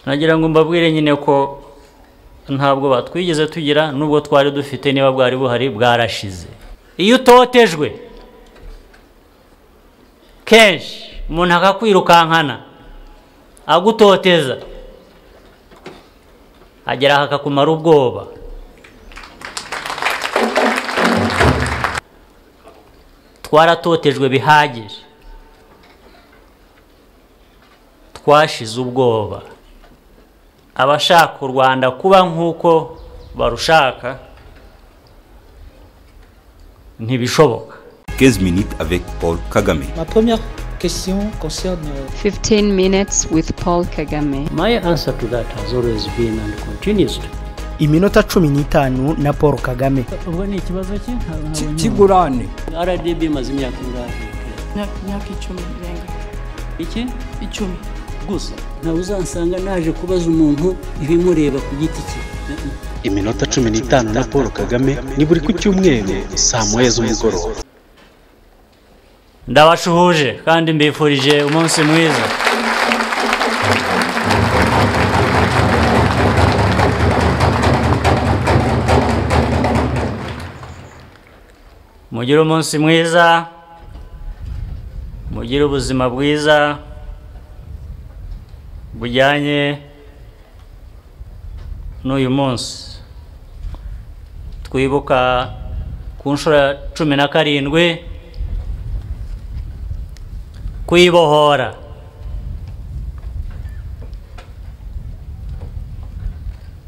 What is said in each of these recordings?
Nagira ngo mbabwire nyine ko ntabwo batwigeze tugira nubwo twari dufite niba bwari buhari bwarashize. Iyo utotejwe kenshi umuntu akakwirukankana agutoteza agera akakumara ubwoba. Twaratotejwe bihagije, twashize ubwoba. Abashaka u Rwanda kuba nkuko barushaka ntibishoboka. 15 minutes avec Paul Kagame. Ma première question concerne 15 minutes with Paul Kagame. My answer to that has always been and continues to. Iminota 15 na Paul Kagame. Ubwo ni ikibazo cye kigurane. RDB imaze imyaka ingahe? Imyaka 10 irenga. Iki? 10. Gusa ntawe uzansanga naje kubaza umuntu ibimureba ku giti cye. Iminota 15 na Paul Kagame ni buri ku cyumweru saa 1 z'umugoroba. Ndabashuhuje kandi mbifurije umunsi mwiza. Mugire umunsi mwiza, mugire ubuzima bwiza bujyanye n'uyu munsi. Twibuka ku nshuro ya 17 kwibohora.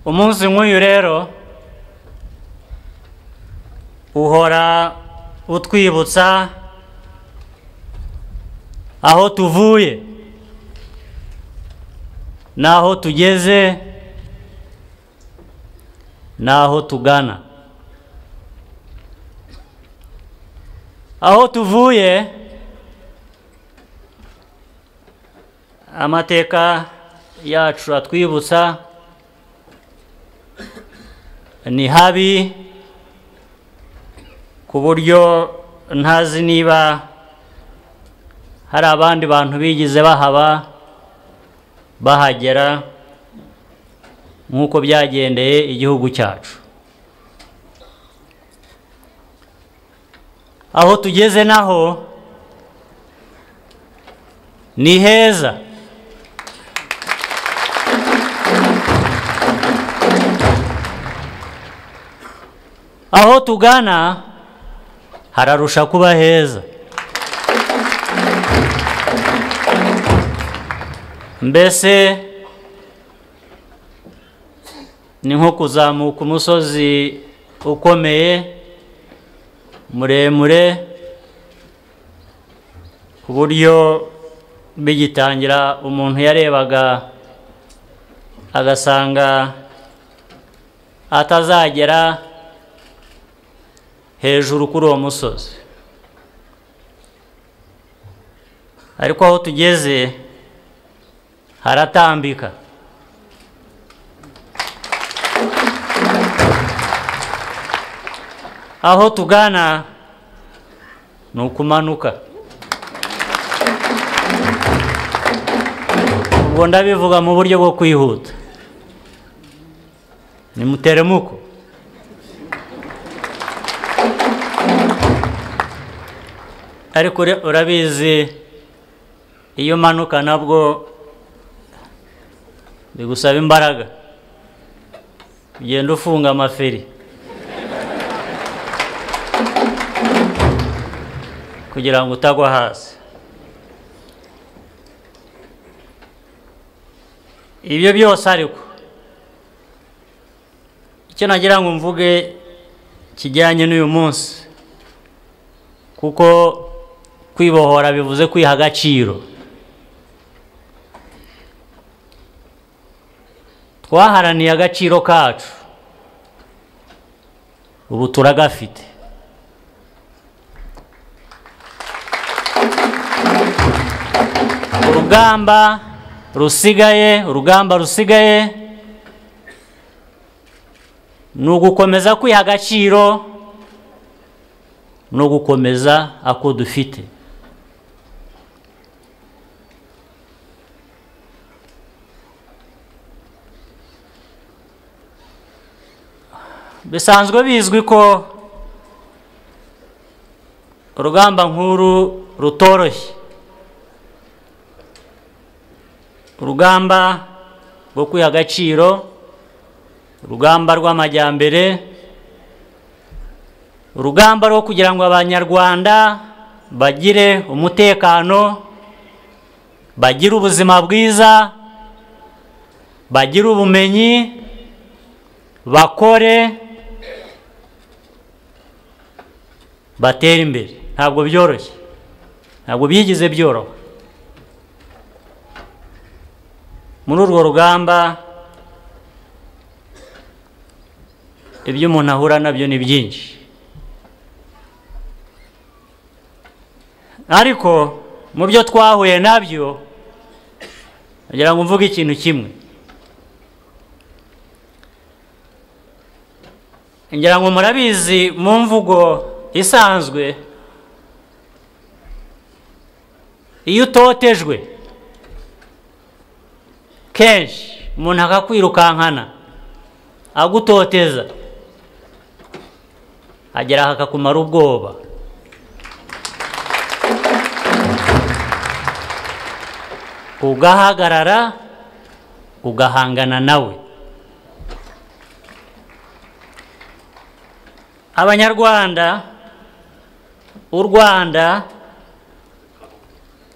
Umunsi nk'uyu rero uhora utwibutsa aho tuvuye naho tugeze naho tugana. Aho tuvuye amateka yacu atwibutsa ni habi ku buryo ntazi niba hari abandi bantu bigize bahaba bahagera nkuko byagendeye igihugu cyacu. Aho tugeze naho ni heza. Aho tugana hararusha kuba heza. Mbese ni nko kuzamuka umusozi ukomeye muremure ku buryo bigitangira umuntu yarebaga agasanga atazagera hejuru kuri uwo musozi. Ariko aho tugeze haratambika. Aho tugana ni ukumanuka. Ubwo ndabivuga mu buryo bwo kwihuta, ni muteremuko. Ariko urabizi iyo manuka nabwo bigusaba imbaraga, ugenda ufunga amaferi kugira ngo utagwa hasi. Ibyo byose ariko icyo nagira ngo mvuge kijyanye n'uyu munsi, kuko kwibohora bivuze kwiha agaciro. Twaharaniye agaciro kacu, ubu turagafite. Urugamba rusigaye ni ugukomeza kwiha agaciro no gukomeza ako dufite. Bisanzwe bizwi ko urugamba nkuru rutoroshye, urugamba rwo kwiha agaciro, urugamba rw'amajyambere, urugamba rwo kugira ngo Abanyarwanda bagire umutekano, bagire ubuzima bwiza, bagire ubumenyi, bakore, batere imbere. Ntabwo byoroshye, ntabwo byigize byoroha. Muri urwo rugamba ibyo umuntu ahura nabyo ni byinshi, ariko mu byo twahuye nabyo ngira ngo mvuge ikintu kimwe. Ngira ngo murabizi mu mvugo isanzwe, iyo utotejwe kenshi umuntu akakwirukankana agutoteza, agera akakumara ubwoba. Ugahagarara ugahangana nawe. Abanyarwanda, u Rwanda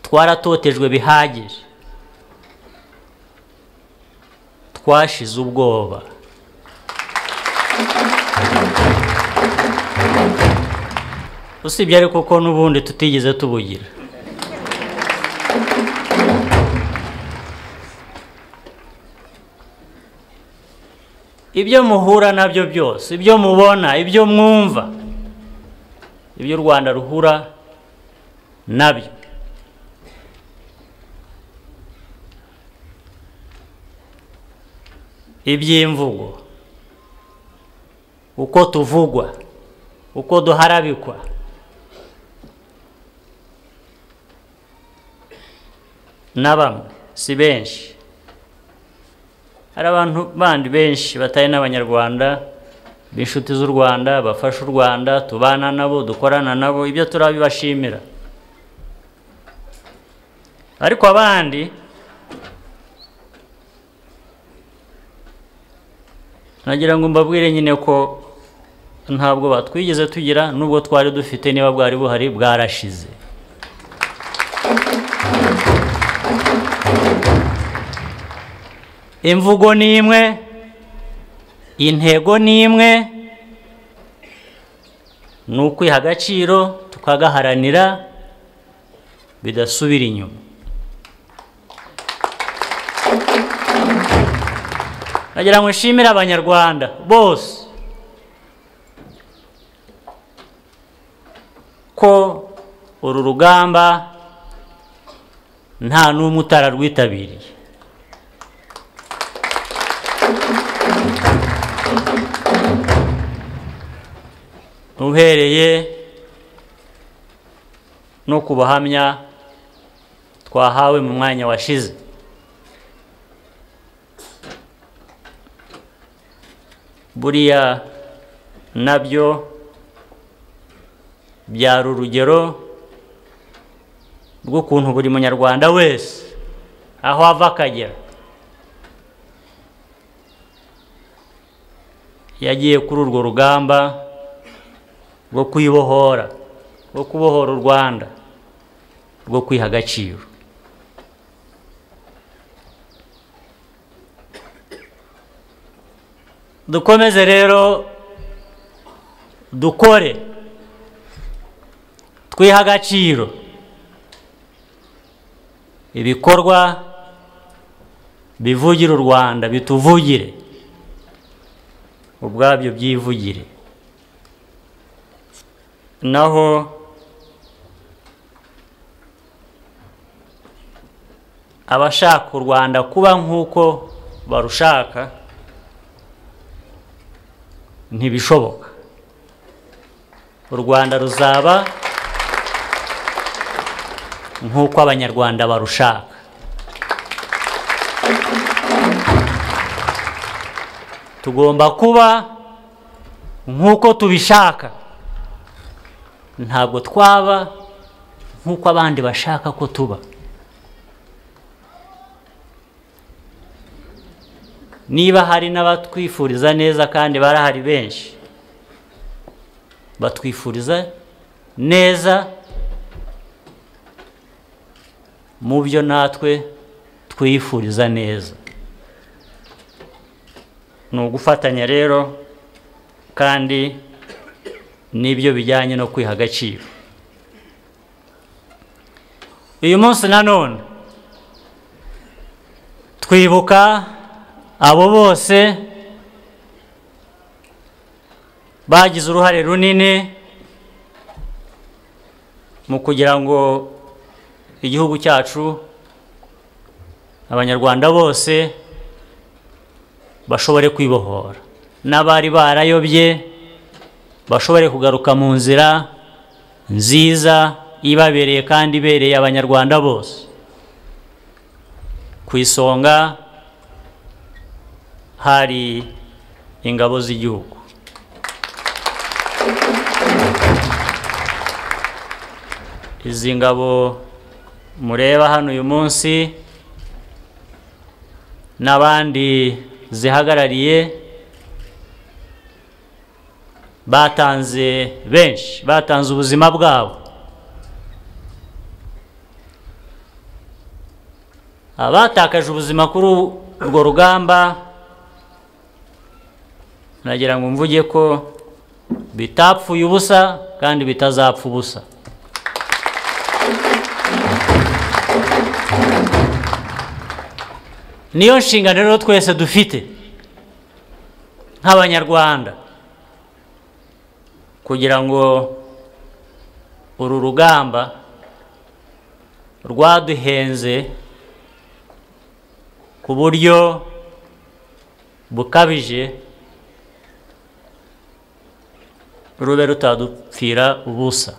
twaratotejwe bihagije, twashize ubwoba. Usibye ariko ko n'ubundi tutigeze tubugira. Ibyo muhura nabyo byose, ibyo mubona, ibyo mwumva, ibyo u Rwanda ruhura nabyo, iby'imvugo, uko tuvugwa, uko duharabikwa, na bamwe si benshi. Hari abantu bandi benshi batari n'Abanyarwanda b'inshuti z'u Rwanda, bafasha u Rwanda, tubana nabo, dukorana nabo, ibyo turabibashimira. Ariko abandi nagira ngo mbabwire nyine ko ntabwo batwigeze tugira, nubwo twari dufite niba bwari buhari bwarashize. Imvugo ni imwe, intego ni imwe, ni ukwiha agaciro tukagaharanira bidasubira inyuma. Nagira ngo nshimire Abanyarwanda bose ko uru rugamba nta n'umwe utararwitabiriye. Uhereye no ku buhamya twahawe mu mwanya washize, buriya nabyo byari urugero rw'ukuntu buri munyarwanda wese aho ava akagera yagiye kuri urwo rugamba rwo kwibohora, rwo kubohora u Rwanda, rwo kwiha agaciro. Dukomeze rero dukore, twiha agaciro, ibikorwa bivugira u Rwanda bituvugire, ubwabyo byivugire. Naho abashaka u Rwanda kuba nk'uko barushaka ntibishoboka. U Rwanda ruzaba nk'uko Abanyarwanda barushaka. Tugomba kuba nk'uko tubishaka, ntabwo twaba nk'uko abandi bashaka ko tuba. Niba hari n'abatwifuriza neza, kandi barahari benshi batwifuriza neza mu byo natwe twifuriza neza. Ni ugufatanya rero, kandi nibyo bijyanye no kwiha agaciro. Uyu munsi nanone twibuka abo bose bagize uruhare runini mu kugira ngo igihugu cyacu, Abanyarwanda bose bashobore kwibohora, n'abari barayobye bashobore kugaruka mu nzira nziza ibabereye kandi ibereye Abanyarwanda bose. Ku isonga hari ingabo z'igihugu. Izi ngabo mureba hano uyu munsi n'abandi zihagarariye batanze benshi, batanze ubuzima bwabo. Abatakaje ubuzima kuri urwo rugamba, nagira ngo mvuge ko bitapfuye ubusa kandi bitazapfa ubusa. Niyo nshingano rero twese dufite nk'Abanyarwanda kugira ngo uru rugamba rwaduhenze ku buryo bukabije rube rutadupfira ubusa,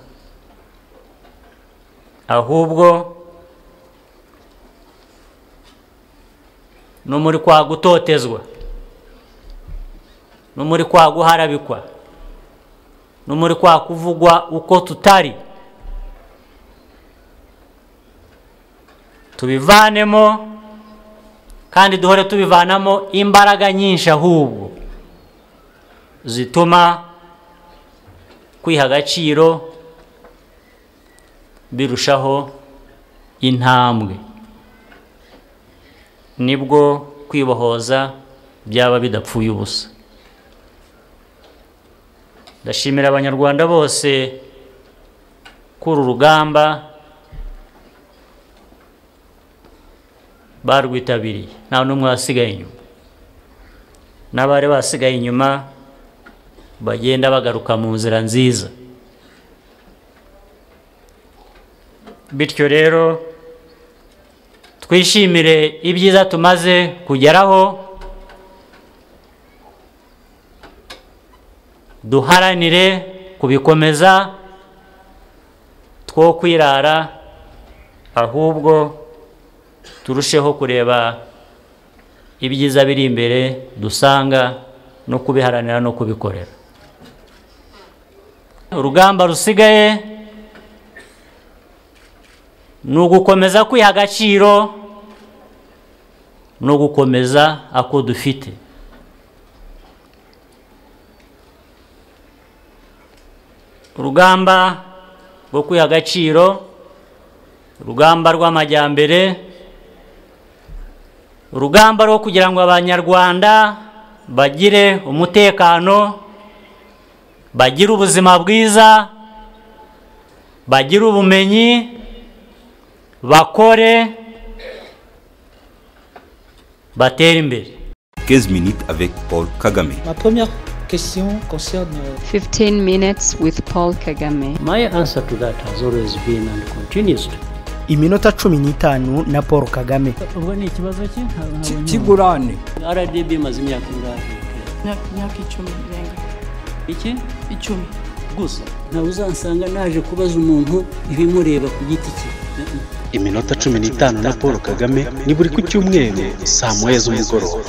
ahubwo no muri kwa gutotezwa, no muri kwa guharabikwa, no muri kwa kuvugwa uko tutari, tubivanemo kandi duhore tubivanamo imbaraga nyinshi ahubwo zituma kwiha agaciro birushaho intambwe. Nibwo kwibohoza byaba bidapfuye ubusa. Ndashimira Abanyarwanda bose kuri uru rugamba barwitabiriye, nta n'umwe wasigaye inyuma. N'abari basigaye inyuma bagenda bagaruka mu nzira nziza. Bityo rero twishimire ibyiza tumaze kugeraho, duharanire kubikomeza, two kwirara ahubwo turusheho kureba ibyiza biri imbere dusanga no kubiharanira no kubikorera. Urugamba rusigaye ni ugukomeza kwiha agaciro no gukomeza ako dufite. Urugamba rwo kwiha agaciro, urugamba rw'amajyambere, urugamba rwo kugira ngo Abanyarwanda bagire umutekano, bagire ubuzima bwiza, bagire ubumenyi, bakore, batere imbere. 15 minutes avec Paul Kagame. Ma première question concerne 15 minutes with Paul Kagame. My answer to that has always been and continues to. Iminota 15 na Paul Kagame. Ubwo ni ikibazo cye kigurane. RDB imaze imyaka ingahe? Imyaka 10 irenga. Iki? 10 gusa. Ntawe uzansanga naje kubaza umuntu ibimureba ku giti cye. Iminota 15 na Paul Kagame ni buri ku cyumweru saa 1 z'umugoroba.